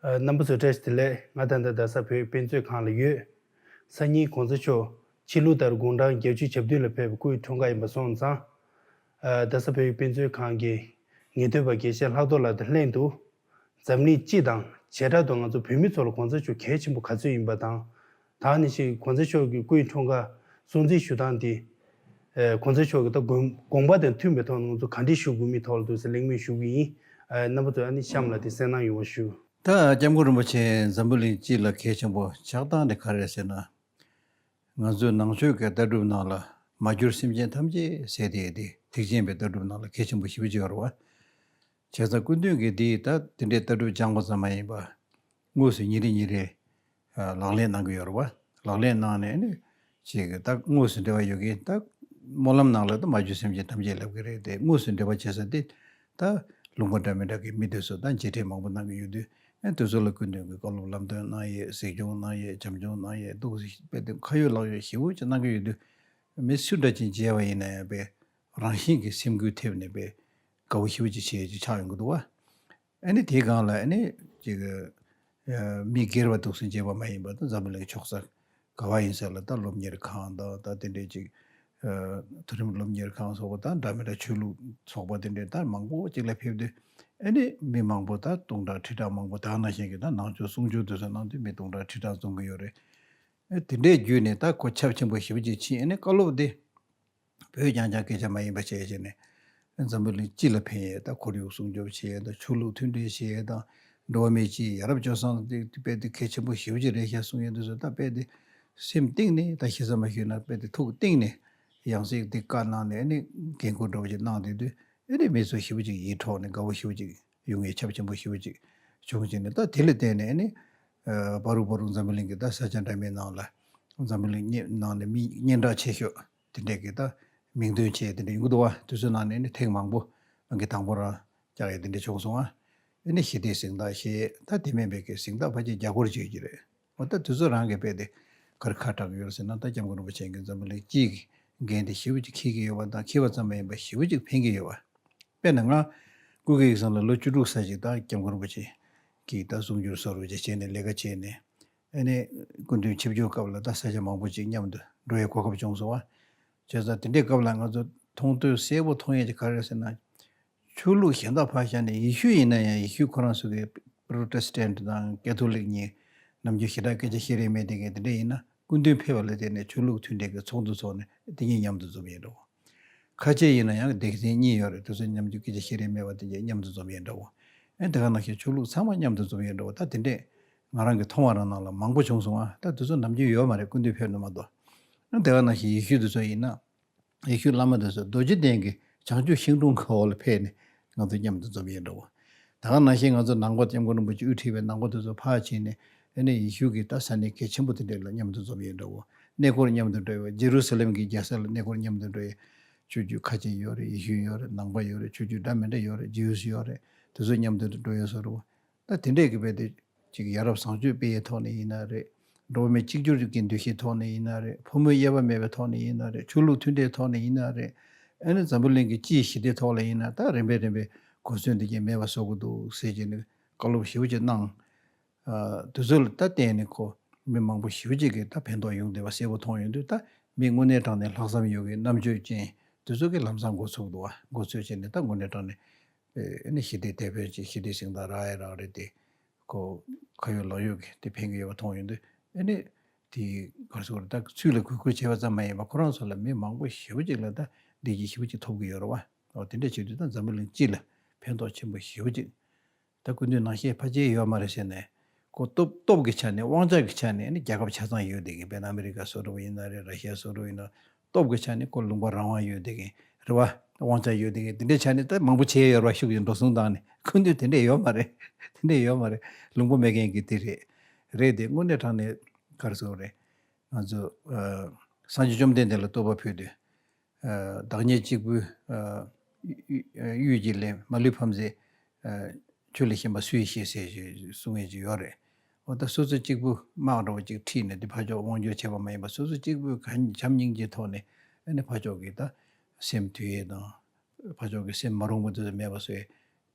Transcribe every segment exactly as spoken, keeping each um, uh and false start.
ཨ། རྣམ་པ་ཚོ་བཀྲ་ཤིས་བདེ་ལེགས། ང་ད་ལྟ་རྡ་ས་བོད་ཡིག་དཔེ་མཛོད་ཁང་ལ་ཡོད། སང་ཉིན་གོང་ས་མཆོག་ཕྱི་ལུགས་ལྟར་དགུང་གྲངས་བརྒྱད་ཅུ་གྱ་བདུན་ལ་ཕེབས་པའི་སྐུའི་འཁྲུངས་སྐར་ཡིན་པ་སོང་ཙང་། ཨ། རྡ་ས་བོད་ཡིག་དཔེ་མཛོད་ཁང་གི་ངེས་སྟོན་པ་དགེ་བཤེས་ལྷག་རྡོར་ལགས་དང་ལྷན་དུ། འཛམ་གླིང་སྤྱི་དང་བྱེ་བྲག་ཏུ་ང་ཚོ་བོད་མི་ཚོ་ལ་གོང་ས་མཆོག་གལ་ཆེན་པོ་ག་ཚོད་ཡིན་པ་དང་། ད་ནི་ཞིག་གོང་ས་མཆོག་གི་སྐུའི་འཁྲུངས་སྐར་སྲུང་བརྩི་ཞུ་སྟངས་དེ། ཨ། གོང་ས་མཆོག་གི་ད་དགོངས་དགོངས་པ་དང་མཐུན་པའི་ཐོག་ནས་ང་ཚོ་ག་འདྲ་ཞུ་དགོས་མིན་ཐོག་ལ་དུས་སུ་གླེང་མོལ་ཞུ་གི་ཡིན། ཨ། རྣམ་པ་ཚོས་ཨ་ནི་གཤམ་ལ་དེ་གསན་གནང་ཡོང་བ་ཞུ། ད་སྐྱབས་མགོན་རིན་པོ་ཆེ་འཛམ་བུ་གླིང་སྤྱི་ལ་གལ་ཆེན་པོ་ཆགས་སྟངས་དེ་ག་རེ་རེད་ཟེར་ན། ང་ཚོའི་ནང་ཆོས་ཀྱི་ལྟ་གྲུབ་ནང་ལ་མ་གྱུར་སེམས་ཅན་ཐམས་ཅད་ཟེར་དེ་དེ་ཐེག་ཆེན་པའི་ལྟ་གྲུབ་ནང་ལ་གལ་ཆེན་པོ་ཞེ་པོ་ཅིག་ཡོད་རེད་བ། བྱས་ཙང་སྐུ་མདུན་གྱིས་འདི་ད་དེ་འདྲའི་ལྟ་གྲུབ་སྦྱངས་པ་ཙམ་མ་ཡིན་པ། དངོས་སུ་ཉིན་རེ་ཉིན་རེ་ལག་ལེན་གནང་གི་ཡོད་རེད་བ། ལག་ལེན་གནང་ནས་ནི་ཅིག་ད་དངོས་སུ་འབྲེལ་བ་ཡོད་མཁན། ད་སྨོན་ལམ་ནང་ལ་ད་མ་གྱུར་སེམས་ཅན་ཐམས་ཅད་ལབ་ཀྱི་རེད་དེ། དངོས་སུ་འབྲེལ་བ་བྱེད་ས་དེ་ད་ལུང་པ་འདྲ་མི་འདྲ་གི་མི་དེ་ཚོ་ད་མཇལ་འཕྲད་མང་པོ་གནང་གི་ཡོད་དུས། ཨ། དེ་ཚོ་ལ་སྐུ་མདུན་གྱིས་བཀའ་སློབ་ལམ་སྟོན་གནང་ཡས། གཟིགས་སྐྱོང་གནང་ཡས། བྱམས་སྐྱོང་གནང་ཡས། འདུག་སེ་དཔེ་དེ་ཁ་ཡོད་ལག་ཡོད་ཞེ་པོ་ཅིག་གནང་གི་ཡོད་དུས། མི་སུ་འདྲ་ཅིག་མཇལ་བ་ཡིན་ན་ཡང་དཔེ་རང་བཞིན་གྱིས་སེམས་འགུལ་ཐེབས་ནས་དཔེ་དགའ་བོ་ཞེ་པོ་ཅིག་བྱེད་ཡས་ཅིག་ཆགས་ཡོང་གི་འདུག་བ། ཨ་ནི་དེའི་སྒང་ལ་ཨ་ནི་ཅིག་ཨ། མི་སྒེར་བ་འདུག་སེ་མཇལ་བ་མ་ཡིན་པ་དང་། འཛམ་བུ་གླིང་ཕྱོགས་ས་ག་བ་ཡིན་ས་ལ་ད་སློབ་གཉེར་ཁང་དང་། ད་དེ་འདྲའི་ཅིག་ཨ། མཐོ་རིམ་སློབ་གཉེར་ཁང་སོགས་པ་དང་འདྲ་མི་འདྲ་ཆོས་ལུགས་ཚོགས་པ་དེ་འདྲའི་ད་མང་པོ་ཅིག་ལ་ཕེབས་དུས། ཨ་ནི་མི་མང་པོ་ད་སྟོང་ཕྲག་ཁྲི་ཕྲག་མང་པོ། ད་ནང་བཞིན་གྱི་ད་ནང་ཆོས་གསུང་ཆོས་དེ་ཚོ་གནང་དུས་མི་སྟོང་ཕྲག་ཁྲི་ཕྲག་འཛོམས་ཀྱི་ཡོད་རེད། ཨ། དེ་འདྲའི་བརྒྱུད་ནས་ད་ཁོ་ཁྱབ་ཆེན་པོ་ཞེ་པོ་ཅིག་ཕྱིན། ཨ་ནི་བཀའ་སློབ་དེ་བོད་རྐྱང་རྐྱང་སྐད་ཆ་མ་ཡིན་པ་བྱས་བྱས་ནས། འཛམ་བུ་གླིང་སྤྱི་ལ་ཕན་ཡས། ད་ཁོར་ཡུག་སྲུང་སྐྱོབ་བྱེད་ཡས་དང་། ཆོས་ལུགས་མཐུན་སྒྲིལ་བྱེད་ཡས་དང་། འགྲོ་བ་མིའི་སྤྱིའི་ཡ་རབས་སྤྱོད་བཟང་དེ་དཔེ་དེ་གལ་ཆེན་པོ་ཞེ་པོ་ཅིག་རེད་ཤག་གསུང་ཡས་དེ་ཚོ་ད་དཔེ་དེ་སེམས་གཏིང་ནས། ད་ཞེ་ས་མ་ཞུས་ན་དཔེ་དེ་ཐུགས་གཏིང་ནས་ཡང་སྲིད་དེ་བཀའ་གནང་ནས། ཨ་ནི་འགན་ཁུར་འདྲ་བོ་ཅིག་གནང་བསྡད་དུས། ཨ་ནི་མི་ཚོ་ཞེ་པོ་ཅིག་ཡིད་འཕྲོག་ནས་དགའ་བོ་ཞེ་པོ་ཅིག་ཡོང་ཡས་ཁྱབ་ཆེན་པོ་ཞེ་པོ་ཅིག་བྱུང་བྱས་ནས། ད་དེ་ལ་བརྟེན་ནས་ཨ་ནི་ཨ། བར་དུ་བར་དུ་འཛམ་བུ་གླིང་གི་ད་ས་ཆ་འདྲ་མིན་ནང་ལ། འཛམ་བུ་གླིང་ནང་ནས་མི་སྙན་གྲགས་ཆེ་ཤོས་དེ་འདྲས་ཀྱི་ད་མིང་འདོན་བྱས་དེ་འདྲ་ཡོང་གི་འདུག་བ། དེ་ཚོའི་ནང་ནས་ནི་ཐེངས་མང་པོ་ང་གིས་དང་པོ་རང་བཅར་ཡས་དེ་འདྲ་བྱུང་སོང་ང་། ཨ་ནི་ཞི་བདེའི་གཟེངས་རྟགས་བཞེས། ད་དེ་མིན་པའི་གི་གཟེངས་རྟགས་ཕལ་ཆེར་བརྒྱ་སྐོར་ཅིག་ཡོད་ཀྱི་རེད། འོ། ད་དེ་ཚོ་རང་གི་དཔེ་དེ་ག་རེ་ཁ་གྲག་གི་ཡོད་ཟེར་ན། ད་སྐྱབས་མགོན་རིན་པོ་ཆེ་གིས་འཛམ་བུ་གླིང་སྤྱིའི་གི་འགན་དེ་ཞེ་པོ་ཅིག་འཁྱེར་གྱི་ཡོད་པ་དང་། འཁྱེར་བ་ཙམ་མ་ཡིན་པར་ཞེ་པོ་ཅིག་ཕན་གྱི་ཡོད་པ། དཔེར་ན་ང་སྐུ་སྒེར་ཡིག་ཚང་ལ་ལོ་བཅུ་དྲུག་ཙམ་ཅིག་ད་སྐྱབས་མགོན་རིན་པོ་ཆེ་གིས་ད་གསུང་སྒྱུར་སོགས་རུ་བྱས་བྱས་ནས་ལས་ཀ་བྱས་ནས། ཨ་ནི་སྐུ་མདུན་ཆིབས་བསྒྱུར་སྐབས་ལ་ད་ས་ཆ་མང་པོ་ཅིག་མཉམ་དུ་འགྲོ་ཡའི་གོ་སྐབས་བྱུང་སོང་བ། བྱས་ཙང་དེ་འདྲའི་སྐབས་ལ་ང་ཚོ་མཐོང་ཐོས་གསལ་པོ་མཐོང་ཡས་ཀྱི་ག་རེ་ཟེར་ན། ཆོས་ལུགས་གཞན་དག་ཕར་བཞག་ནས། ཡེ་ཤུ་ཡིན་ན་ཡང་ཡེ་ཤུ་ཁོ་རང་ཚོ་གི་པྲོ་ཊེ་སི་ཊན་ཊི་དང་ཀེ་ཐོ་ལིག་གཉིས། ནམ་རྒྱུན་ཞེ་དྲག་སྐད་ཆ་བཤད་རན་མེད་དེ་གི་དེ་འདྲ་ཡིན་ན། སྐུ་མདུན་ཕེབས་པ་ལ་བརྟེན་ནས་ཆོས་ལུགས་མཐུན་འབྲེལ་གྱི་ཚོགས་འདུ་ཚོགས་ནས་དེ་གཉིས་མཉམ་དུ་འཛོམས་ཡས་འདྲ་བོ། ཁ་ཆེ་ཡིན་ན་ཡང་སྡེ་ཚན་གཉིས་ཡོད་རེད། དེ་ཚོ་ནམ་རྒྱུན་སྐད་ཆ་བཤད་རན་མེད་པ་དེ་གཉིས་མཉམ་དུ་འཛོམས་ཡས་འདྲ་བོ། ཨེ། དེ་ག་ནང་བཞིན་ཆོས་ལུགས་ཚང་མ་མཉམ་དུ་འཛོམས་ཡས་འདྲ་བོ། ད་དེ་འདྲས་ང་རང་གིས་མཐོང་བ་རང་ནང་ལ་མང་པོ་བྱུང་སོང་ང་། ད་དེ་ཚོ་ནམ་རྒྱུན་ཡོད་མ་རེད། སྐུ་མདུན་ཕེབས་ནས་མ་གཏོགས། ཨ། དེ་ག་ནང་བཞིན་ཡེ་ཤུ་དེ་ཚོ་ཡིན་ན། ཡེ་ཤུ་བླ་མ་དེ་ཚོ་རྡོ་རྗེ་གདན་གྱི་བྱང་ཆུབ་ཤིང་དྲུང་གི་འོག་ལ་ཕེབས་ནས་ང་ཚོ་མཉམ་དུ་འཛོམས་ཡས་འདྲ་བོ། ད་ག་ནང་བཞིན་ང་ཚོ་ནང་པ་སྐྱབས་མགོན་རིན་པོ་ཆེ་དབུ་ཁྲིད་པའི་ནང་པ་དེ་ཚོ་ཕར་ཕྱིན་ནས། ཨ་ནི་ཡེ་ཤུ་གི་ད་ས་གནས་གལ་ཆེན་པོ་དེ་འདྲ་ལ་མཉམ་དུ་འཛོམས་ཡས་འདྲ་བོ། གནས་སྐོར་མཉམ་དུ་འགྲོ་ཡས། ཇེ་རུ་སཱ་ལེམ་གྱི་རྒྱལ་ས་ལ་གནས་སྐོར་མཉམ་དུ་འགྲོ་ཡས། ཆོས་བརྒྱུད་ཁ་ཆེ་ཡོད་རེད། ཡེ་ཤུ་ཡོད་རེད། ནང་པ་ཡོད་རེད། ཆོས་བརྒྱུད་འདྲ་མི་འདྲ་ཡོད་རེད། ཇིའུ་སི་ཡོད་རེད། དེ་ཚོ་མཉམ་དུ་འགྲོ་ཡས་བཟོ་འདྲ་བོ། ད་དེ་འདྲས་ཀྱི་དཔེ་དེ་ཅིག་ཡ་རབས་བཟང་སྤྱོད་སྤེལ་ཡས་ཐོག་ནས་ཡིན་ན་རེད། འགྲོ་བ་མི་གཅིག་གྱུར་གྱི་འདུ་ཤེས་ཐོག་ནས་ཡིན་ན་རེད། ཕོ་མོའི་དབྱེ་བ་མེད་པའི་ཐོག་ནས་ཡིན་ན་རེད། ཆོས་ལུགས་མཐུན་འབྲེལ་ཐོག་ནས་ཡིན་ན་རེད། ཨ་ནི་འཛམ་བུ་གླིང་གི་སྤྱིའི་ཞི་བདེ་ཐོག་ལ་ཡིན་ན། ད་རིམ་པས་རིམ་པས་གོ་མཚོན་དེ་གྱད་མེད་པ་བཟོ་དགོས་འདུག་ཟེར་བྱས་ནས་བཀའ་སློབ་ཞེ་པོ་ཅིག་གནང་། ཨ། དེ་ཚོ་ལ་ད་བརྟེན་ནས་ཁོ་མི་མང་པོ་ཞེ་པོ་ཅིག་གིས་ད་ཕན་ཐོགས་ཡོང་བསྡད་པ་གསལ་པོ་མཐོང་ཡོང་དུས། ད་མི་དངོས་གནས་དྲང་གནས་ལྷག་བསམ་ཡོད་མཁན། རྣམ་དཔྱོད་ཅན་དེ་ཚོ་གིས་ལམ་སང་འགོ་ཚུགས་འདུག་བ། འགོ་ཚུགས་བྱས་ནས་ད་དངོས་གནས་དྲང་གནས། ཨེ། ཨ་ནི་ཞི་བདེ་དེད་དཔོན་ཅིག་ཞི་བདེའི་གཟེངས་རྟགས་རག་ཡས་རག་རེད་དེ། ཁོ་ཁ་ཡོད་ལག་ཡོད་ཀྱིས་དེ་ཕན་གྱི་ཡོད་པ་མཐོང་ཡོང་དུས། ཨ་ནི་དེ་ག་རེ་ཟེར་དགོས་རེད། ད་ཚུལ་ལ་གུས་བཀུར་བྱས་པ་ཙམ་མ་ཡིན་པར་ཁོ་རང་ཚོ་ལ་མི་མང་པོ་ཞེ་པོ་ཅིག་ལ་ད་བདེ་སྐྱིད་ཞེ་པོ་ཅིག་ཐོབ་ཀྱི་ཡོད་རེད་བ། འོ། དེ་འདྲ་བྱེད་དུས་ད་འཛམ་བུ་གླིང་སྤྱི་ལ་ཕན་ཐོགས་ཆེན་པོ་ཞེ་པོ་ཅིག་ད་སྐུ་མདུན་ནང་བཞིན་ཕལ་ཆེར་ཡོད་མ་རེད་ཟེར་ནས། ཁོ་སྟོབས་སྟོབས་ཀྱི་ཆ་ནས། དབང་ཆ་གི་ཆ་ནས་ནི་རྒྱལ་ཁབ་ཆ་ཚང་ཡོད་བསྡད་མཁན། དཔེར་ན་ཨ་མི་རི་ཀ་བཟོ་འདྲ་བོ་ཡིན་ན་རེད། ར་ཤི་ཡ་བཟོ་འདྲ་བོ་ཡིན་ན། སྟོབས་ཀྱི་ཆ་ནས་ཁོ་ལུང་པ་རང་དབང་ཡོད་བསྡད་མཁན་རེད་བ། དབང་ཆ་ཡོད་བསྡད་མཁན་དེ་འདྲའི་ཆ་ནས་ད་མང་པོ་བྱས་ཡོད་རེད་བ། ཤུགས་ཀྱིས་འགྲོ་སོང་བཏང་ནས། སྐུ་མདུན་དེ་འདྲས་ཡོད་མ་རེད། དེ་འདྲས་ཡོད་མ་རེད། ལུང་པ་མེད་མཁན་གྱི་དེ་རེད། རེད་དེ། དངོས་གནས་དྲང་གནས་ག་རེ་ཟེར་དགོས་རེད། ང་ཚོ། ཨ། སངས་རྒྱས་བཅོམ་ལྡན་འདས་ལ་བསྟོད་པ་ཕུལ་དུས། ཨ། བདག་ཉིད་གཅིག་པུའི། ཨ། གཡུལ་གྱི་ལས་མ་ལུས་ཕམ་མཛད། ཨ། ཆོས་ལས་གཞན་པ་སུ་ཡིས་ཤེས་ཟེར་ཞེས་གསུང་ཡས་ཅིག་ཡོད་རེད། འོ། ད་སོ་སོ་གཅིག་པུ་དམག་འདྲ་བོ་ཅིག་ཁྲིད་ནས་དེ་ཕར་ཕྱོགས་དབང་བསྒྱུར་བྱས་པ་མ་ཡིན་པར། སོ་སོ་གཅིག་པུས་ག་བྱམས་སྙིང་རྗེའི་ཐོག་ནས། ཨ་ནི་ཕར་ཕྱོགས་ཀྱི་ད་སེམས་དུལ་ཡས་དང་། ཕར་ཕྱོགས་ཀྱི་སེམས་མ་རུངས་པ་དེ་ཚོ་མེད་པ་བཟོ་ཡས།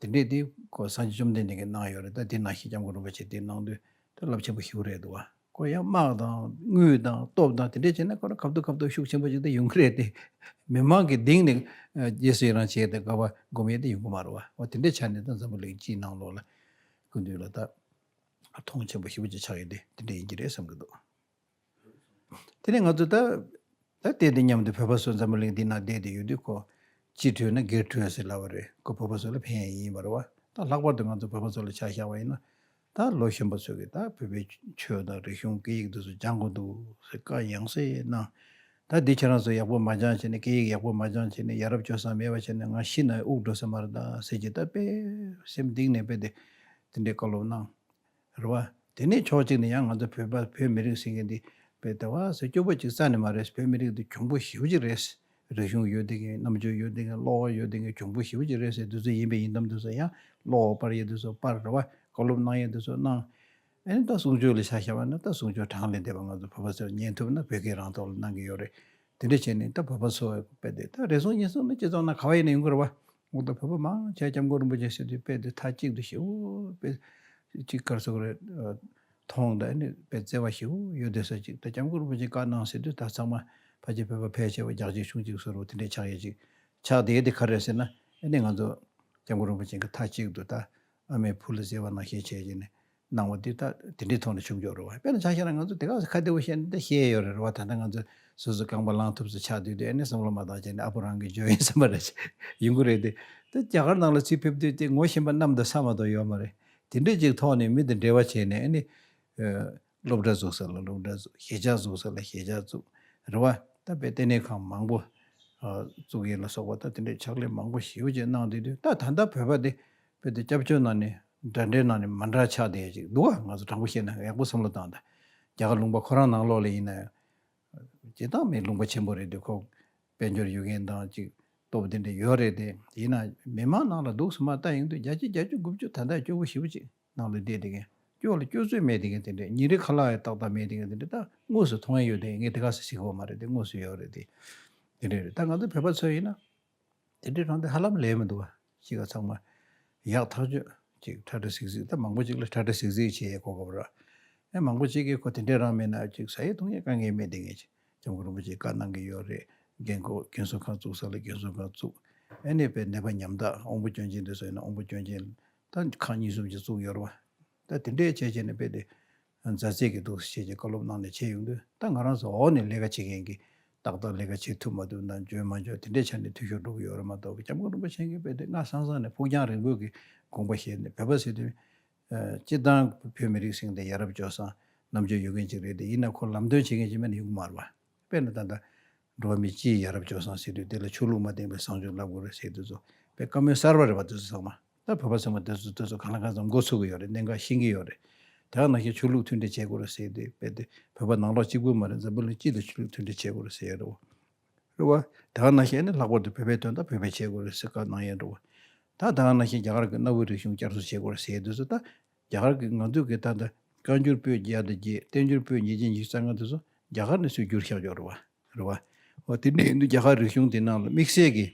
དེ་འདྲས་དེ་ཁོ་སངས་རྒྱས་བཅོམ་ལྡན་འདས་ཀྱིས་གནང་ཡོད་རེད། ད་དེ་ནང་བཞིན་སྐྱབས་མགོན་རིན་པོ་ཆེ་དེ་གནང་དུས་ད་རླབས་ཆེན་པོ་ཞིག་རེད་འདུག་བ། ཁོ་ཡང་དམག་དང་དངུལ་དང་སྟོབས་དང་དེ་འདྲས་བྱས་ན་ཁོ་རང་ཁ་ཐུག་ཁ་ཐུག་ཤུགས་ཆེན་པོ་ཅིག་ད་ཡོང་གི་རེད་དེ། མི་མང་གི་གདིང་ནས་རྗེས་སུ་ཡི་རང་བྱས་ཏེ་དགའ་བ་སྒོམ་ཡས་དེ་ཡོང་གི་མ་རེད་བ། འོ་དེ་འདྲས་ཆ་ནས་ད་འཛམ་བུ་གླིང་སྤྱིའི་ནང་ལོགས་ལ་སྐུ་མདུན་ལ་ད་མཐོང་ཆེན་པོ་ཞེ་པོ་ཅིག་ཆགས་ཡོད་དེ་དེ་འདྲས་ཡིན་གྱི་རེད་བསམ་གྱི་འདུག་དེ་ནས་ང་ཚོ་ད་ད་བལྟས་ཏེ་མཉམ་དུ་བོད་པ་ཚོ་འཛམ་བུ་གླིང་འདི་ན་བསྡད་དེ་ཡོད་དུས་ཁོ་སྤྱི་འགྲོས་ན་སྒེར་འགྲོས་ཟེར་ལབ་པ་རེད། ཁོ་བོད་པ་ཚོ་ལ་ཕན་ཡས་ཡིན་པ་རེད་བ། ད་ལྷག་པར་དུ་ང་ཚོ་བོད་པ་ཚོ་ལ་ཆ་བཞག་པ་ཡིན་ན་ད་ལོ་གཞོན་པ་ཚོས་ཀྱིས་ད་བོད་པའི་ཆོས་དང་རིག་གཞུང་སྐད་ཡིག་འདི་ཚོ་སྦྱང་དགོས་འདུག་ཟེར་བཀའ་ཡང་སེ་གནང་། ད་འདི་ཁྱེད་རང་ཚོ་ཡག་པོ་མ་སྦྱངས་བྱས་ནས་སྐད་ཡིག་ཡག་པོ་མ་སྦྱངས་བྱས་ནས་ཡ་རབས་སྤྱོད་བཟང་མེད་པ་བྱས་ནས་ང་ཤི་ན་དབུགས་འགྲོ་ས་མ་རེད་ད་ཟེར་གྱི་ད་དཔེ་སེམས་གཏིང་ནས་དཔེ་དེ་དེ་འདྲའི་བཀའ་སློབ་གནང་། རེད་བ། དེ་ནས་ཕྱོགས་གཅིག་ནས་ཡང་ང་ཚོ་བོད་པ་བོད་མི་རིགས་ཟེར་མཁན་འདི་བོད་དེ་བ་ཟེར་སྐྱོ་པོ་ཅིག་རྩ་ནས་མ་རེད། བོད་མི་རིགས་འདི་གྱོང་པོ་ཞེ་པོ་ཅིག་རེད། རིག་གཞུང་ཡོད་བསྡད་མཁན་རྣམ་དཔྱོད་ཡོད་བསྡད་མཁན་བློ་ཁོག་ཡོད་བསྡད་མཁན་གྱོང་པོ་ཞེ་པོ་ཅིག་རེད་ཟེར་དུས་ཚོད་ཡིན་པས་ཡིན་དམ་དུས་ཚོད་ཡང་བློ་ཁོག་སྤར་ཡས་དུས་ཚོད་སྤར་རེད་བ། བཀའ་སློབ་གནང་ཡས་དུས་ཚོད་གནང་། ཨ་ནི་ད་གསུང་ཆོས་ལ་ཆ་བཞག་པ་ན་ད་གསུང་ཆོས་གྲངས་ལས་འདས་པ་ང་ཚོ་བོད་པ་ཚོར་ཉན་ཐུབ་ན་བོད་སྐད་རང་ཐོག་ལ་གནང་གི་ཡོད་རེད། དེ་འདྲ་བྱས་ནས་ད་བོད་པ་ཚོ་དཔེ་དེ་ད་རེ་ཟུང་ཉེ་ཟུང་ནི་སྤྱི་ཚོགས་ནང་ག་བ་ཡིན་ན་ཡོང་གི་རེད་བ། འོ་ད་བོད་པ་མང་ཆེ་སྐྱབས་མགོན་རིན་པོ་ཆེ་ཟེར་དུས་དཔེ་དེ་མཐའ་གཅིག་ཏུ་ཞེ་པོ་དཔེ་གཅིག་གར་སོང་རེད། མཐོང་ད་ནི་དཔེ་བརྩེ་བ་ཞེ་པོ་ཡོད་བསྡད་ས་ཅིག་ད་སྐྱབས་མགོན་རིན་པོ་ཆེ་བཀའ་གནང་ཟེར་དུས་ད་ཚང་མ་ཕལ་ཆེར་བོད་པ་ཕལ་ཆེ་བ་རྒྱགས་ཆེ་ཆུང་གཅིག་བཟོ་འདྲ་དེ་འདྲའི་ཆགས་ཡས་ཅིག་ཆགས་བསྡད་དེ་ག་རེ་ཟེར་ན་ཨ་ནི་ང་ཚོ་སྐྱབས་མགོན་རིན་པོ་ཆེ་གི་མཐའ་གཅིག་ཏུ་ད་ཨ་མའི་བུ་ལ་བརྩེ་བ་ནང་བཞིན་བྱས་བྱས་ནས་གནང་བ་འདི་ད་དེ་འདྲའི་ཐོག་ནས་བྱུང་ཆོག་རེད་བ། དཔེར་ན་ཆ་བཞག་ན་ང་ཚོ་དེ་ག་ས་ཁ་བདེ་པོ་བཤད་ན་ད་ཤེས་ཡོད་རེད་རེད་བ། ད་ལྟ་ང་ཚོ་སོ་སོ་རྐང་པ་ལངས་ཐུབ་ས་ཆགས་དུས་དེ་ཨ་ནི་བསམ་བློ་མ་བཏང་བྱས་ནས་ཨ་ཕོ་རང་གི་འཇོན་ཡིན་བསམ་པ་རེད། ཡིན་གྱི་རེད་དེ། ད་རྒྱ་གར་ནང་ལ་ཚུར་ཕེབས་དུས་དེ་ངོ་ཤེས་པ་གནམ་དང་ས་མ་གཏོགས་ཡོད་མ་རེད། དེ་འདྲའི་ཅིག་ཐོག་ནས་མི་དང་འབྲེལ་བ་བྱས་ནས་ཨ་ནི། སློབ་གྲྭ་བཙུགས་ས་ལ་སློབ་གྲྭ་བཙུགས། གཞིས་ཆགས་བཙུགས་ས་ལ་གཞིས་ཆགས་བཙུགས། རེད་བ། ད་དཔེ་ལྟེ་གནས་ཁང་མང་པོ་བཙུགས་ཡས་ལ་སོགས་པ་ད་དེ་འདྲའི་ཕྱག་ལས་མང་པོ་ཞེ་པོ་ཅིག་གནང་བསྡད་དུས་ད་ད་ལྟ་བོད་པ་དེ་དཔེ་དེ་སྐྱབས་བཅོལ་ནང་ནས་འདྲ་འདྲའི་ནང་ནས་མ་འདྲ་ཆགས་བསྡད་ཅིག་འདུག་བ། ང་ཚོ་དྲང་པོ་བཤད་ན་ཡག་པོ་བསམ་བློ་བཏང་ད། རྒྱ་གར་ལུང་པ་ཁོ་རང་ནང་ལོགས་ལ་ཡིན་ན་ཡང་། སྤྱིར་བཏང་མི་ལུང་པ་ཆེན་པོ་རེད་དུས་ཁོ་དཔལ་འབྱོར་ཡོད་མཁན་དང་ཅིག་སྟོབས་དེ་འདྲ་ཡོད་རེད་དེ། ཡིན་ན་མི་མང་ནང་ལ་འདུག་སེ་མར་ལྟ་ཡོང་དུས་བརྒྱ་ཆ་བརྒྱད་ཅུ་དགུ་བཅུ་ད་ལྟ་སྐྱོ་པོ་ཞེ་པོ་ཅིག་ནང་ལ་བསྡད་བསྡད་མཁན། སྐྱོ་ལ་སྐྱོ་ཚོད་མེད་བསྡད་མཁན་དེ་འདྲས། ཉིན་རེ་ཁ་ལག་ཡང་ཏག་ཏག་མེད་བསྡད་མཁན་དེ་འདྲས། ད་དངོས་སུ་མཐོང་ཡ་ཡོད་དེ། ངས་དེ་ག་ས་ཟེར་གི་ཡོད་མ་རེད་དེ། དངོས་སུ་ཡོད་རེད་དེ། དེ་འདྲས་རེད། ད་ང་ཚོ་བོད་པ་ཚོ་ཡིན་ན་དེ་འདྲས་རང་དེ་ཧ་ལམ་ལས་མི་འདུག་བ། གཤིས་ཀ་ཚང་མ་ཡག་ཐག་ཆོད་ཅིག་ཁྲ་ཁྲ་ཟིག་ཟིག་ད་མང་པོ་ཅིག་ལ་ཁྲ་ཁྲ་ཟིག་ཟིག་བྱེད་ཡའི་གོ་སྐབས་རག་ཨེ་མང་པོ་ཅིག་གིས་ཁོ་དེ་འདྲས་རང་མེད་ན་ཅིག་ཟ་ཡས་འཐུང་ཡས་དཀའ་ངལ་མེད་བསྡད་མཁན་ཅིག་སྐྱབས་མགོན་རིན་པོ་ཆེས་བཀའ་གནང་གི་ཡོད་རེད། རྒན་གོག་རྒན་གསོ་ཁང་བཙུགས་ས་ལ་རྒན་གསོ་ཁང་བཙུགས། ཨ་ནི་དཔེ་ནད་པ་ཉམ་ཐག་དབང་པོ་སྐྱོན་ཅན་དེ་ཚོ་ཡིན་ན་དབང་པོ་སྐྱོན་ཅན་ད་ཁང་གཉིས་གསུམ་ཅིག་བཙུགས་ཡོད་རེད་བ། ད་དེ་འདྲས་བྱས་བྱས་ནས་དཔེ་དེ་མཛའ་བརྩེ་གི་འདུག་སེ་བྱས་བྱས་བཀའ་སློབ་གནང་ནས་བྱས་ཡོང་དུས་ད་ང་རང་ཚོ་འོག་ནས་ལས་ཀ་བྱེད་མཁན་གྱི་ཏག་ཏག་ལས་ཀ་བྱེད་ཐུབ་མ་ཐུབ་ན་འཇོན་མ་འཇོན་དེ་འདྲས་ཆ་ནས་འཐུས་ཤོར་འགྲོ་གི་ཡོད་རེད་མ་གཏོགས། སྐྱབས་མགོན་རིན་པོ་ཆེ་གིས་དཔེ་དེ་སྔ་སང་སང་ནས་ཕུགས་རྒྱང་རིང་པོ་གི་དགོངས་པ་བཞེས་ནས་བོད་པ་ཟེར་དུས། སྤྱིར་བཏང་བོད་མི་རིགས་ཟེར་མཁན་དེ་ཡ་རབས་སྤྱོད་བཟང་རྣམ་དཔྱོད་ཡོད་མཁན་ཅིག་རེད་དེ། ཡིན་ན་ཁོ་ལམ་སྟོན་བྱེད་མཁན་ཅིག་མེད་ན་ཡོང་གི་མ་རེད་བ། དཔེར་ན་ད་ལྟ་འགྲོ་བ་མི་སྤྱིའི་ཡ་རབས་སྤྱོད་བཟང་ཟེར་དུས་དེ་ལ་ཆོས་ལུགས་མ་བསྟེན་པའི་བཟང་སྤྱོད་ལབ་དགོས་རེད་ཟེར་དུས་ཚོ་དཔེ་བཀའ་མོལ་གསར་པ་རེད་བ། དེ་ཚོ་ཚང་མ་ད་བོད་པ་ཚང་མ་དེ་ཚོ་དེ་ཚོ་གང་ལ་གང་འཚམ་མགོ་ཚོད་ཀྱི་ཡོད་རེད། གནད་འགག་ཤེས་ཀྱི་ཡོད་རེད། དེ་ག་ནང་བཞིན་ཆོས་ལུགས་མཐུན་སྒྲིལ་བྱེད་དགོས་རེད་ཟེར་དུས་དཔེ་དེ་བོད་པ་ནང་ལོགས་གཅིག་པུ་མ་རེད། འཛམ་བུ་གླིང་སྤྱི་དང་ཆོས་ལུགས་མཐུན་སྒྲིལ་བྱེད་དགོས་རེད་ཟེར་ཡ་རེད་བ། རེད་བ། ད་ག་ནང་བཞིན་ནི་ལྷག་པར་དུ་བོད་པའི་དོན་དག་བོད་པས་བྱེད་དགོས་རེད་ཟེར་བཀའ་གནང་ཡས་འགྲོ་བ། ད་ད་ག་ནང་བཞིན་རྒྱ་གར་གྱི་གནའ་བོའི་རིག་གཞུང་བསྐྱར་གསོ་བྱེད་དགོས་རེད་ཟེར་དུས་སུ་ད་རྒྱ་གར་གྱི་ང་ཚོས་གི་ད་ད་བཀའ་འགྱུར་པོད་བརྒྱ་དང་བརྒྱད་བསྟན་འགྱུར་པོད་ཉིས་བརྒྱ་ཉི་ཤུ་རྩ་ལྔ་དེ་ཚོ་རྒྱ་གར་ནས་ཚུར་བསྒྱུར་བཞག་ཡོད་རེད་བ། རེད་བ། འོ་དེ་འདྲ་ཡིན་དུས་རྒྱ་གར་རིག་གཞུང་དེ་ནང་ལ་དམིགས་བསལ་གྱི་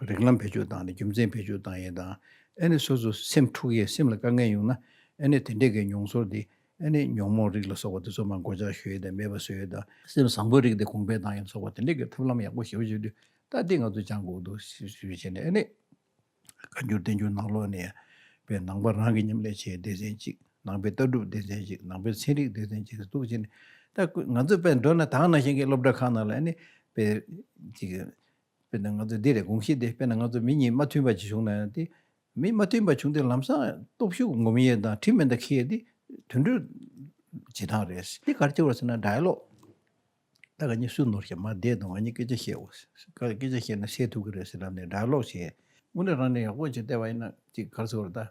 རིགས་ལམ་བེད་སྤྱོད་བཏང་ནས་རྒྱུ་མཚན་བེད་སྤྱོད་བཏང་ཡས་དང་། ཨ་ནི་སོ་སོ་སེམས་འཁྲུག་ཡས་སེམས་ལ་དཀའ་ངལ་ཡོང་ན་ཨ་ནི་དེ་འདྲས་ཀྱི་མྱོང་ཚོར་དེ། ཨ་ནི་ཉོན་མོངས་རིགས་ལ་སོགས་པ་དེ་ཚོ་མར་གོད་ཆག་ཞུ་ཡས་དང་མེད་པ་བཟོ་ཡས་དང་སེམས་བཟང་པོའི་རིགས་དེ་གོང་འཕེལ་བཏང་ཡས་ལ་སོགས་པ་དེ་འདྲས་ཀྱི་ཐབས་ལམ་ཡག་པོ་ཞེ་པོ་ཅིག་འདུག་ད་འདི་ང་ཚོས་སྦྱང་དགོས་འདུག་ཞུ་ཞུ་བྱས་ནས་ཨ་ནི། བཀའ་འགྱུར་བསྟན་འགྱུར་ནང་ལོགས་ནས་པའི་ནང་པ་རང་གི་ཉམས་ལེན་བྱེད་སྡེ་ཚན་གཅིག་ནང་པའི་ལྟ་གྲུབ་སྡེ་ཚན་གཅིག་ནང་པའི་ཚན་རིག་སྡེ་ཚན་གཅིག་འདུག་བྱས་ནས་ད་ང་ཚོས་པའི་འགྲོ་ན་ད་ག་ནང་བཞིན་གྱི་སློབ་གྲྭ་ཁག་ནང་ལ་ཨ་ནི་པའི་ཅིག་དཔེར་ན་ང་ཚོ་འདི་རེད་དགོངས་གཞི་དེ། དཔེར་ན་ང་ཚོ་མི་གཉིས་མ་མཐུན་པ་ཅིག་བྱུང་ན་ཡང་དེ་མི་མ་མཐུན་པ་བྱུང་དུས་ལམ་སང་སྟོབས་ཤུགས་ངོམ་ཡས་དང་དྲི་མེད་མདའ་འཁྱེར་ཡས་དེ་དུད་འགྲོའི་བྱེད་སྟངས་རེད། དེ་ག་རེ་བྱེད་པ་ཟེར་ན་ཌའི་ལོག་ད་ང་གཉིས་སུ་ནོར་ཞིག་མ་བསྡད་དང་ང་གཉིས་སྐད་ཆ་བཤད་འོ། སྐད་ཆ་བཤད་ན་སེལ་ཐུབ་ཀྱི་རེད་ཟེར་ལབ་ནས་ཌའི་ལོག་བྱས། དངོས་གནས་རང་ནས་ཡག་པོ་ཅིག་བལྟས་པ་ཡིན་ན་ཅིག་ག་རེ་ཟེར་དགོས་རེད་ད།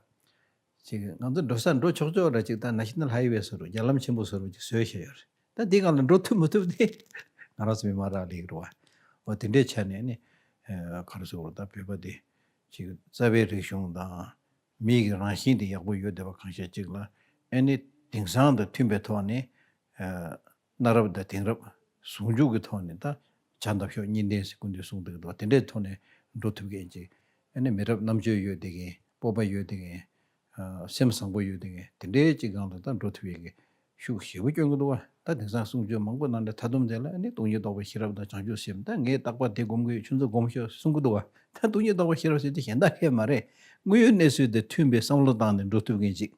ཅིག་ང་ཚོ་འགྲོ་ས་འགྲོ་ཆོག་ཆོག་ར་ཅིག་ད་ནེ་ཤ་ནལ་ཧའི་ཝེ་བཟོ་འདྲ་རྒྱ་ལམ་ཆེན་པོ་བཟོ་འདྲ་ཅིག་བཟོས་བཞག་ཡོད་རེད། ད་འདི་སྒང་ལ་འགྲོ་ཐུབ་མི་ཐུབ་དེ་ང་རང་ཚོ་མི་མང་རང་ལས་ཀྱི་རེད་བ། འོ་དེ་འདྲའི་ཆ་ནས་ནི་ག་རེ་ཟེར་དགོས་རེད་ད། བོད་པ་དེ་ཅིག་རྩ་བའི་རིག་གཞུང་དང་མི་གི་རང་བཞིན་དེ་ཡག་པོ་ཡོད་བསྡད་པ་གང་ཤེས་ཅིག་ལ་ཨ་ནི་དེང་སང་དང་མཐུན་པའི་ཐོག་ནས། གནའ་རབས་དང་དེང་རབས་ཟུང་འཇུག་གི་ཐོག་ནས་ད་བྱ་འདབ་གཤོག་གཉིས་ལྡན་ཟེར་སྐུ་མདུན་གསུངས་འདུག་གདོང་དེ་འདྲའི་ཐོག་ནས་འགྲོ་ཐུབ་མཁན་ཅིག་ཨ་ནི་མི་རབས་རྣམ་དཔྱོད་ཡོད་བསྡད་མཁན་ སྤོབས་པ་ཡོད་དེ་གི་ཨ་སེམས་བཟང་པོ་ཡོད་དེ་གི་དེ་འདྲའི་ཅིག་སྒང་དུ་ད་འགྲོ་ཐུབ་ཡས་ཀྱི་ཤུགས་ཞེ་པོ་སྐྱོན་གི་འདུག་བ། ད་དེང་སང་གསུང་ཆོས་མང་པོ་ནང་ནས་མཐའ་སྡོམ་དེ་ལ་ཨ་ནི་སྟོང་ཉིད་རྟོགས་པའི་ཤེས་རབ་དང་བྱང་ཆུབ་སེམས། ད་ངས་རྟག་པར་དེ་སྒོམ་དགོས། ཁྱོད་ཚོ་སྒོམ་ཤོག་གསུང་གི་འདུག་བ། ད་སྟོང་ཉིད་རྟོགས་པའི་ཤེས་རབ་ཟེར་དེ་གཞན་དག་ཁེལ་མ་རེད། དངོས་ཡོད་གནས་ཚུལ་དེ་མཐུན་པའི་བསམ་བློ་བཏང་ནས་འགྲོ་ཐུབ་མཁན་ཅིག་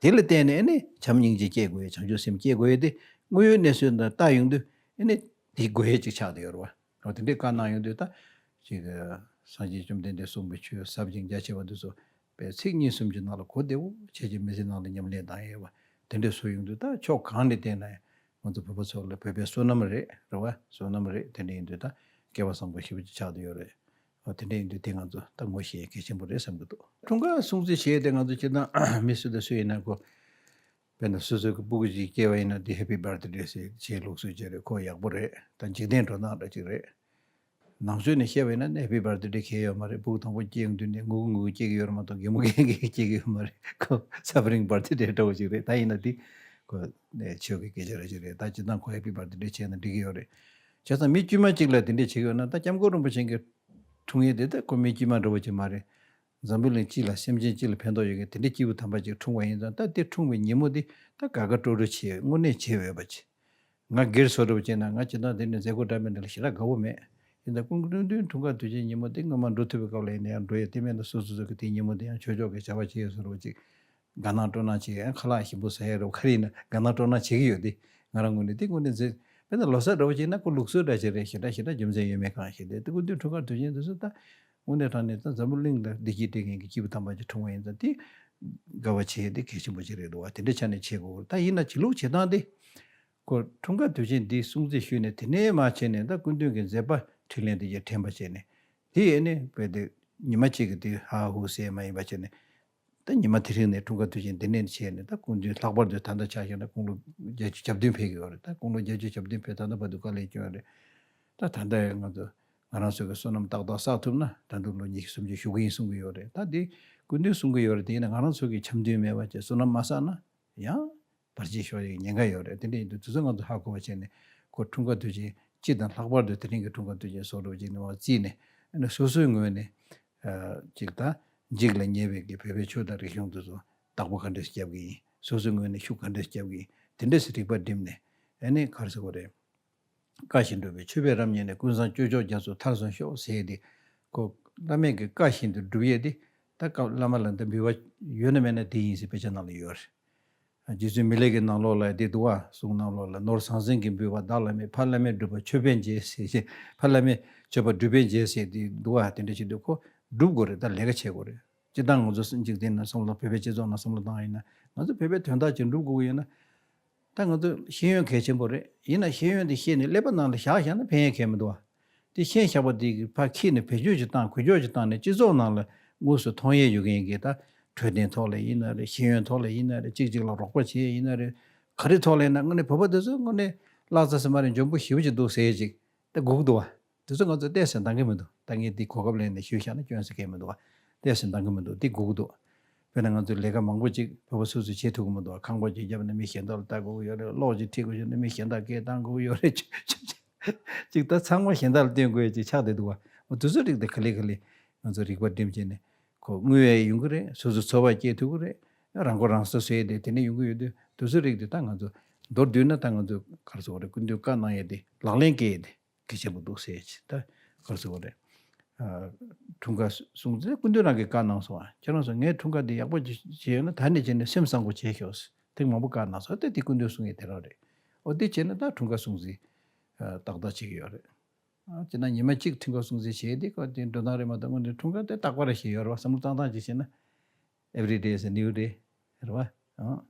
དེ་ལ་བརྟེན་ནས་ཨ་ནི་བྱམས་སྙིང་རྗེ་སྐྱེ་དགོས་ཡས། བྱང་ཆུབ་སེམས་སྐྱེ་དགོས་ཡས་དེ་དངོས་ཡོད་གནས་ཚུལ་དང་ལྟ་ཡོང་དུས་ཨ་ནི་དེ་དགོས་ཡས་ཅིག་ཆགས་བསྡད་ཡོད་རེད་བ། འོ་དེ་འདྲའི་བཀའ་གནང་ཡོང་དུས་ད་ཅིག་སངས་རྒྱས་བཅོམ་ལྡན་འདས་གསུངས་པའི་ཆོས་ཟབ་ཅིང་རྒྱ་ཆེ་བ་འདི་ཚོ་དཔེ་ཚིག་གཉིས་གསུམ་གྱི་ནང་ལ་གོ་བདེ་བོ་བྱས་ཀྱི་མི་ཚེ་ནང་ལ་ཉམས་ལེན་བཏང་ཡས་བ། དེ་འདྲའི་བཟོ་ཡོང་དུས་ད་ཕྱོགས་གང་ནས་བལྟས་ན་ང་ཚོ་བོད་པ་ཚོ་ལ་བོད་པའི་བསོད་ནམས་རེད་རེད་བ། བསོད་ནམས་རེད། དེ་འདྲ་ཡིན་དུས་ད་སྐལ་བ་བཟང་པོ་ཞེ་པོ་ཅིག་ཆགས་བསྡད་ཡོད་རེད། འོ་དེ་འདྲ་ཡིན་དུས་དེ་ང་ཚོ་ད་ངོ་ཤེས་ཡས་གལ་ཆེན་པོ་རེད་བསམ་གྱི་འདུག་འཁྲུངས་སྐར་སྲུང་བརྩི་བྱེད་དེ་ང་ཚོ་སྤྱིར་བཏང་མི་སུ་དང་སུ་ཡིན་ན་ཁོ་དཔེར་ན་སོ་སོའི་གི་སྤུ་གུ་ཅིག་སྐྱེས་པ་ཡིན་ན་དེ་Happy Birthday ཟེར་བྱེད་ལུགས་སྲོལ་ཅིག་རེད། ཁོ་ཡག་པོ་རེད། ད་འཇིག་རྟེན་འགྲོ་སྟངས་འདྲ་ཅིག་རེད། ནང་ཆོས་ནས་བཤད་པ་ཡིན་ན་Happy Birthday གལ་ཡོད་མ་རེད། སྤུ་གུ་དང་པོ་སྐྱེས་དུས་ནས་ངུ་གུ་ངུ་གུ་སྐྱེ་གི་ཡོད་རེད་མ་གཏོགས་གད་མོ་གན་གི་སྐྱེ་གི་ཡོད་མ་རེད། ཁོ་Suffering Birthday འདྲ་བོ་ཅིག་རེད། ད་ཡིན་ན་དེ་ཁོ་ནས་ཆོས་ཀྱི་སྐད་ཆ་རེ་ཅིག་རེད། ད་སྤྱིར་བཏང་ཁོ་Happy Birthday བྱས་ན་འགྲིག་གི་ཡོད་རེད། བྱས་ཙང་མི་དཀྱུས་མ་གཅིག་ལ་དེ་འདྲས་བྱེད་ཀྱི་ཡོད་ན་ད་སྐྱབས་མགོན་རིན་པོ་ཆེ་གི་འཁྲུངས་ཡས་དེ་ད་ཁོ་མི་དཀྱུས་མ་འདྲ་བོ་ཅིག་མ་རེད། འཛམ་བུ་གླིང་སྤྱི་ལ་སེམས་ཅན་སྤྱི་ལ་ཕན་ཐོགས་ཡོད་མཁན་དེ་འདྲའི་སྐྱེས་བུ་དམ་པ་ཅིག་འཁྲུངས་པ་ཡིན་ཙང་ད་དེ་འཁྲུངས་པའི་ཉིན་མོ་དེ་ད་དགའ་དགའ་སྤྲོ་སྤྲོ་བྱེད། དངོས་གནས་བྱེད་འོས་པ་ཅིག་ང་སྒེར་སོ་འདྲ་བོ་བྱས་ན་ང་སྤྱིར་བཏང་དེ་ནས་མཛད་སྒོ་འདྲ་མིན་འདྲ་ལ་ཞེ་དྲག་དགའ་བོ་མེད། ཡིན་ད་སྐུ་མདུན་འཁྲུངས་སྐར་དུས་ཆེན་ཉིན་མོ་དེ་སྔོན་མ་འགྲོ་ཐུབ་པའི་སྐབས་ལ་ཡིན་ན་ཡང་འགྲོ་ཡ། དེ་མིན་ད་སོ་སོ་སོ་གི་དེ་ཉིན་མོ་དེ་ཡང་ཆོས་ཕྱོགས་ཀྱི་བྱ་བ་བྱེད་ཡ་སོ་འདྲ་བོ་ཅིག་དགའ་སྣང་སྤྲོ་སྣང་བྱེད་ཡ། ཁ་ལག་ཞིམ་པོ་ཟ་ཡ་རེད། ག་རེ་ཡིན་ན་དགའ་སྣང་སྤྲོ་སྣང་བྱེད་ཀྱི་ཡོད་དེ། ང་རང་ངོས་ནས་དེ་དངོས་གནས་མཛད། དཔེར་ན་ལོ་གསར་འདྲ་བོ་བྱས་ན་ཁོ་ལུགས་སྲོལ་འདྲ་ཅིག་རེད། ཞེ་དྲག་ཞེ་དྲག་རྒྱུ་མཚན་ཡོད་མེད་གང་ཤེས་ཏེ། དེ་སྐུ་མདུན་འཁྲུངས་སྐར་དུས་ཆེན་དེ་ཚོ་ད་དངོས་གནས་དྲང་གནས་ད་འཛམ་བུ་གླིང་ལ་བདེ་སྐྱིད་སྤྲད་མཁན་གྱི་སྐྱེས་བུ་དམ་པ་ཅིག་འཁྲུངས་པ་ཡིན་ཙང་དེ་དགའ་བ་བྱེད་ཡ་དེ་གལ་ཆེན་པོ་ཅིག་རེད་འདུག་བ། དེ་འདྲ་ཆ་ནས་བྱེད་དགོས། ད་ཡིན་ན་བྱེད་ལུགས་བྱེད་སྟངས་དེ་ཁོ་འཁྲུངས་སྐར་དུས་ཆེན་འདི་སྲུང་བརྩི་ཞུས་ནས་དེ་ནས་མར་བྱས་ནས་ད་སྐུ་མདུན་གྱི་མཛད་པ་འཕྲིན་ལས་འདི་གྱ་དྲན་པ་བྱས་ནས་དེ་ཡས་ནས་བས་དེ་ཉི་མ་གཅིག་གི་དེ་ཧ་ཧུ་ཟེར་མ་ཡིན་པ་བྱས་ནས། ད་ཉི་མ་དེ་རིང་ནས་འཁྲུངས་སྐར་དུས་ཆེན་འདི་ནས་བྱས་ནས་ད་སྐུ་མདུན་ལྷག་པར་དུ་ད་ལྟ་ཆ་བཞག་ན་དགུང་ལོ་བརྒྱད་ཅུ་གྱ་བདུན་ཕེབས་ཀྱི་ཡོད་རེད། ད་དགུང་ལོ་བརྒྱད་ཅུ་གྱ་བདུན་ཕེབས་ད་ལྟ་བར་དུ་དཀའ་ལས་བསྐྱོན་རེད། ད་ད་ལྟ་ང་ཚོ་ང་རང་ཚོ་གི་བསོད་ནམས་ཏག་ཏག་བསགས་ཐུབ་ན་ད་དུང་ལོ་ཉི་ཤུ་སུམ་ཅུ་བཞུགས་ཀྱི་ཡིན་གསུང་གི་ཡོད་རེད། ད་འདི་སྐུ་མདུན་གསུང་གི་ཡོད་རེད། དེ་ཡིན་ན་ང་རང་ཚོ་གི་འཆམ་མཐུན་མེད་པ་བྱས་བསོད་ནམས་མ་བསགས་ན་ཡང་བར་ཆད་ཤོར་ཡག་ཉེན་ཁ་ཡོད་རེད། དེ་འདྲ་ཡིན་དུས་དེ་ཚོ་ང་ཚོ་ཧ་གོ་བ་བྱས་ནས་ཁོ་འཁྲུངས་སྐར་དུས་ཆེན་སྤྱི་དང་ལྷག་པར་དུ་དེ་རིང་གི་འཁྲུངས་སྐར་དུས་ཆེན་སོགས་རུ་བྱས་ནས་མར་བརྩིས་ནས་ཨ་ནི་སོ་སོའི་ངོས་ནས་ཨ་ཅིག་ད་འཇིག་ལ་ཉེ་བའི་གི་བོད་པའི་ཆོས་དང་རིག་གཞུང་དེ་ཚོ་བདག་པོ་ག་འདྲས་རྒྱབ་གི་ཡིན། སོ་སོའི་ངོས་ནས་ཤུགས་ག་འདྲས་རྒྱབ་གི་ཡིན། དེ་འདྲས་སུ་རིག་པ་བསྒྲིམས་ནས་ཨ་ནི་ག་རེ་ཟེར་དགོས་རེད། བཀའ་བཞིན་སྒྲུབ་པའི་མཆོད་པའི་རབ་བརྙེས་ནས། ཀུན་བཟང་སྤྱོད་མཆོག་རྒྱ་མཚོ་མཐར་སོན་ཤོག་ཟེར་ཡས་དེ་ཁོ་བླ་མེད་ཀྱི་བཀའ་བཞིན་དུ་སྒྲུབ་ཡས་དེ་ད་སྐབས་བླ་མ་ལ་འདི་འབུལ་བ་ཡོད་ན་མེད་ན་དེ་ཡིན་ཟེར་དཔེ་ཆ་ནང་ལ་ཡོད་རེད། རྗེ་བཙུན་མི་ལའི་གི་ནང་ལོགས་ལ་དེ་འདུག་བ། གསུང་ནང་ལོགས་ལ་ནོར་ཟང་ཟིང་གི་འབུལ་བ་བདག་བླ་མེད། ཕ་བླ་མེད་སྒྲུབ་པ་མཆོད་པས་འཇལ་ཟེར་ཞེས། ཕ་བླ་མེད་མཆོད་པ་སྒྲུབ་པས་འཇལ་ཟེར་དེ་འདུག་བ། དེ་འདྲ་བྱེད་དུས་ཁོ་སྒྲུབ་དགོས་རེད། ད་ལས་ཀ་བྱེད་དགོས་རེད། སྤྱིར་བཏང་ང་ཚོ་འཇིག་རྟེན་ནང་བསམ་བློ་བོད་པའི་སྤྱི་ཚོགས་ནང་བསམ་བློ་བཏང་ཡིན་ན་ང་ཚོ་བོད་པའི་དོན་དག་ཅིག་སྒྲུབ་དགོས་ཀྱི་ཡོད་ན། ད་ང་ཚོ་ཤེས་ཡོན་གལ་ཆེན་པོ་རེད། ཡིན་ན་ཤེས་ཡོན་དེ་ཤེས་ནས་ཀླད་པ་ནང་ལ་བཞག་བཞག་ན་ཕན་ཡས་གང་ཡང་མི་འདུག་བ། དེ་ཤེས་བཞག་པ་དེ་གི་ཕར་ཁྱེར་ནས་བེད་སྤྱོད་ཅིག་བཏང་། འགུལ་སྐྱོད་ཅིག་བཏང་ནས་སྤྱི་ཚོགས་ནང་ལ་དངོས་སུ་མཐོང་ཡས་ཡོད་མཁན་གྱི་ད་འཕྲོད་བསྟེན་ཐོག་ལ་ཡིན་ན་རེད། ཤེས་ཡོན་ཐོག་ལ་ཡིན་ན་རེད། གཅིག་གཅིག་ལ་རོགས་པ་བྱེད་ཡས་ཡིན་ན་རེད། ག་རེ་ཐོག་ལ་ཡིན་ན་དངོས་གནས་བོད་པ་དེ་ཚོ་དངོས་གནས་ལྷག་ཙམ་ཟེར་མ་རེད། འཇོན་པོ་ཞེ་པོ་ཅིག་འདུག་ཟེར་ཡས་ཅིག་ད་སྒུག་འདུག་བ། དེ་ཚོ་ང་ཚོ་ཏོག་ཙམ་འདང་གི་མི་འདུག་ད་ངས་འདི་གོ་སྐབས་ལེན་ནས་ཞུས་བཞག་ན་སྐྱོན་ཟེར་མཁན་མི་འདུག་བ། ཏོག་ཙམ་འདང་གི་མི་འདུག་འདི་སྒུག་གི་འདུག་དཔེར་ན་ང་ཚོས་ལས་ཀ་མང་པོ་ཅིག་བོད་པ་སོ་སོས་བྱེད་ཐུབ་ཀྱི་མི་འདུག་ཁང་པ་ཅིག་བརྒྱབ་ན་མི་གཞན་དག་ལ་ལྟ་དགོས་ཀྱི་ཡོད་རེད། གློག་ཅིག་ཁྲིད་དགོས་ཡོད་ན་མི་གཞན་དག་སྐད་བཏང་དགོས་ཀྱི་ཡོད་རེད། ཅིག་ད་ཚང་མ་གཞན་དག་ལ་བསྟེན་དགོས་ཡ་ཅིག་ཆགས་བསྡད་འདུག་བ། འོ་དེ་ཚོ་རིགས་དེ་ག་ལེ་ག་ལེ་ང་ཚོ་རིག་པ་བསྒྲིམས་བྱས་ནས་ཁོ་དངུལ་ཡང་ཡོང་གི་རེད། སོ་སོ་འཚོ་བ་སྐྱེལ་ཐུབ་ཀྱི་རེད། རང་མགོ་རང་ས་བཟོས་ཏེ་དེ་ནས་ཡོང་གི་ཡོད་དུས་དེ་ཚོ་རིགས་དེ་ད་ང་ཚོ་མདོར་བསྡུས་ན་ད་ང་ཚོ་ག་རེ་ཟེར་དགོས་རེད། སྐུ་མདུན་བཀའ་གནང་ཡས་དེ་ལག་ལེན་སྐྱེལ་ཡས་དེ། གལ་ཆེན་པོ་འདུག་ཟེར་གྱི་ད་ག་རེ་ཟེར་དགོས་རེད། ཨ་འཁྲུངས་སྐར་སྲུང་བརྩི་སྐུ་མདུན་རང་གིས་བཀའ་གནང་སོང་། ཨ་ཁྱེད་རང་ཚོ་ངའི་འཁྲུངས་སྐར་འདི་ཡག་པོ་བྱས་ཡོད་ན་ད་ནས་བྱས་ནས་སེམས་བཟང་པོ་བྱས་ཤོག་ཟེར་དེ་མང་པོ་བཀའ་གནང་སོང་། དེ་དེ་སྐུ་མདུན་གསུང་ཡས་དེ་རང་རེད། ཨོ་དེ་བྱས་ན་ད་འཁྲུངས་སྐར་སྲུང་བརྩི་ཨ་ཏག་ཏག་བྱེད་ཀྱི་ཡོད་རེད། ཨ་སྤྱིར་ན་ཉི་མ་གཅིག་འཁྲུངས་སྐར་སྲུང་བརྩི་བྱས་དེ་ཁོ་དེ་འགྲོ་སྟངས་རེད་མ་གཏོགས་དངོས་གནས་འཁྲུངས་སྐར་དེ་རྟག་པར་བྱས་ཡོད་རེད་བ། བསམ་བློ་བཏང་སྟངས་ཅིག་བྱས་ན་Every day is a new day རེད་བ། ཨང་